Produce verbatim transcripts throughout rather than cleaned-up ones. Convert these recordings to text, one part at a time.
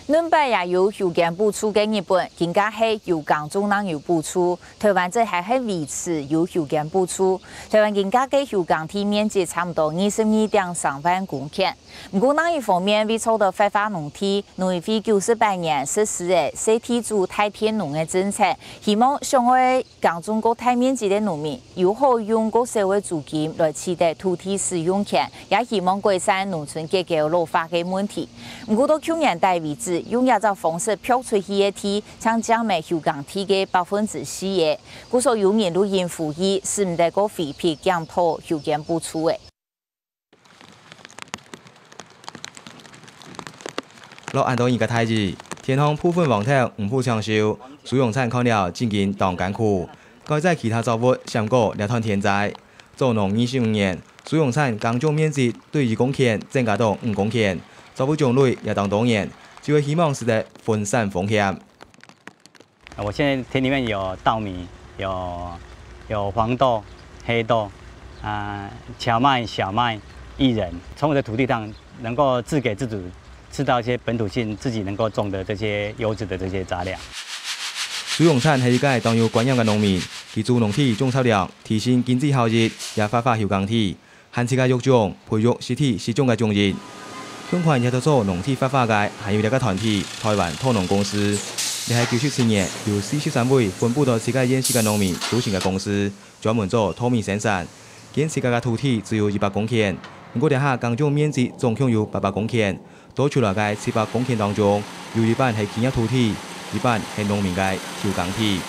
原本也有休耕補助个日本，今下係休耕種正有補助，臺灣則還係維持有休耕補助。臺灣今下个休耕地面積差毋多二十二點三萬公頃。毋過另一方面，為做到活化農地，農委會九十八年實施个細地主大田農个政策，希望想愛 耕種較大面積个農民，有好用較少个租金來取得土地使用權，也希望改善農村結構老化个問題。毋過到舊年底為止，用這隻方式撥出去个地，淨佔了休耕地个百分之四个。故所有人就因呼籲，使毋得過回避檢討休耕補助个。 落恁多日个大雨，田項部分黃豆毋好搶收，蘇永燦看了正經當艱苦。該在其他作物閃過這段天災。做農二十五年，蘇永燦耕種面積對一公頃增加到五公頃，作物種類也當多元，就係希望使得分散風險。 我現在田裡面有稻米，有，有黃豆、黑豆，啊，蕎麥、小麥、薏仁，從我的土地上能夠自給自足，吃到一些本土性自己能夠種的這些優質的這些雜糧。蘇永燦係一個當有觀念个農民，佢主農地種雜糧，提升經濟效益，也活化休耕地。 還自家育種、培育實地實種个種人。共款也在做農地活化个，還有這個團體——臺灣稻農公司。這係九十七年由四十三位分布到世界各縣市个農民組成个公司，專門做稻米生產。今自家个土地只有一百公頃，毋過這下耕種面積總共有八百公頃，多出來个七百公頃當中，有一半係企業土地，一半係農民个休耕地。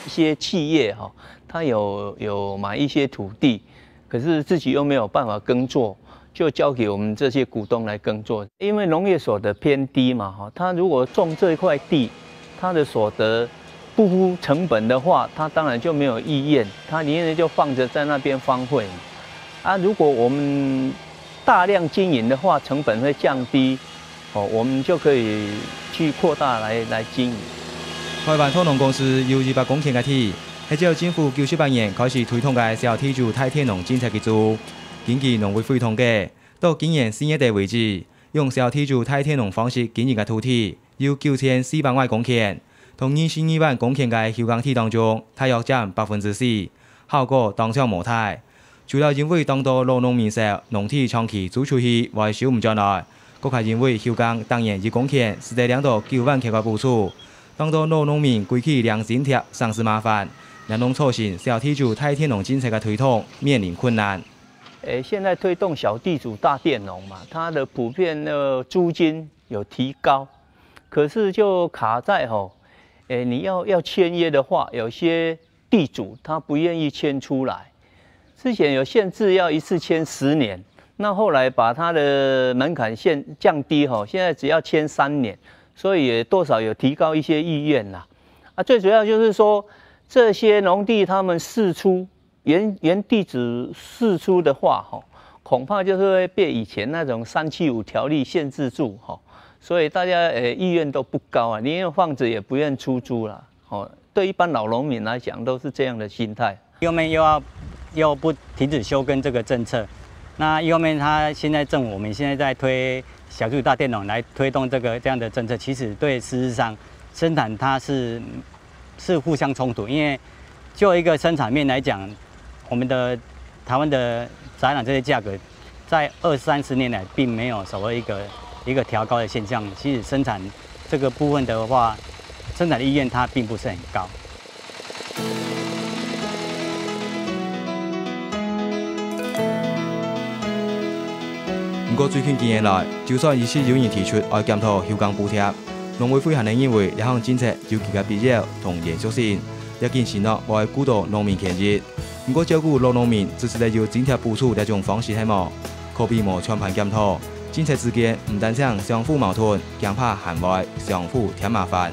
一些企業哈，他有，有買一些土地， 可是自己又沒有辦法耕作，就交給我們這些股東來耕作。因為農業所得偏低嘛，哈，他如果種這塊地，他的所得不敷成本的話，他當然就沒有意願，他寧願就放著在那邊荒廢。啊，如果我們大量經營的話，成本會降低，哦，我們就可以去擴大來，來經營。臺灣稻農公司有一百公頃个地，係照政府九十八年開始推動个小地主大田農政策去做。根據農委會統計，到今年四月底為止，用小地主大田農方式經營个土地有九千四百外公頃，同二十二萬公頃个休耕地當中，大約佔百分之四，效果當像無大。 除了因為當多老農民愁農地長期租出去會收毋轉來，更加因為休耕逐年一公頃使得領到九萬塊个補助，當多老農民歸去領津貼省事麻煩，也弄造成小地主大田農政策个推動面臨困難。誒，現在推動小地主大田農嘛，它的普遍的租金有提高，可是就卡在吼，誒，你要，要簽約的話，有些 地主他不願意簽出來。之前有限制要一次簽十年，那後來把它的門檻限，降低吼，現在只要簽三年，所以也多少有提高一些意願啦。啊，最主要就是說，這些農地他們釋出，原，原地主釋出的話吼，恐怕就是會被以前那種三七五條例限制住吼，所以大家，呃，意願都不高啊，寧願放著也不願出租啦。 哦，對一般老農民來講都是這樣的心態。一方面又要，又不停止休耕這個政策，那一方面他現在政府，我們現在在推小地主大田農來推動這個，這樣的政策，其實對事實上生產它是，是互相衝突，因為就一個生產面來講，我們的，臺灣的雜糧這些價格 在二三十年來並沒有所謂一個，一個調高的現象，其實生產這個部分的話，生產的意願它並不是很高。毋過最近幾年來，就算一直有人提出愛檢討休耕補貼，農委會還係認為這項政策有佢个必要同延續性，也緊承諾會顧到農民權益。 毋過照顧老農民只使得有津貼補助這種方式係無？可比無全盤檢討，政策之間毋單淨相互矛盾，驚怕還會相互添麻煩。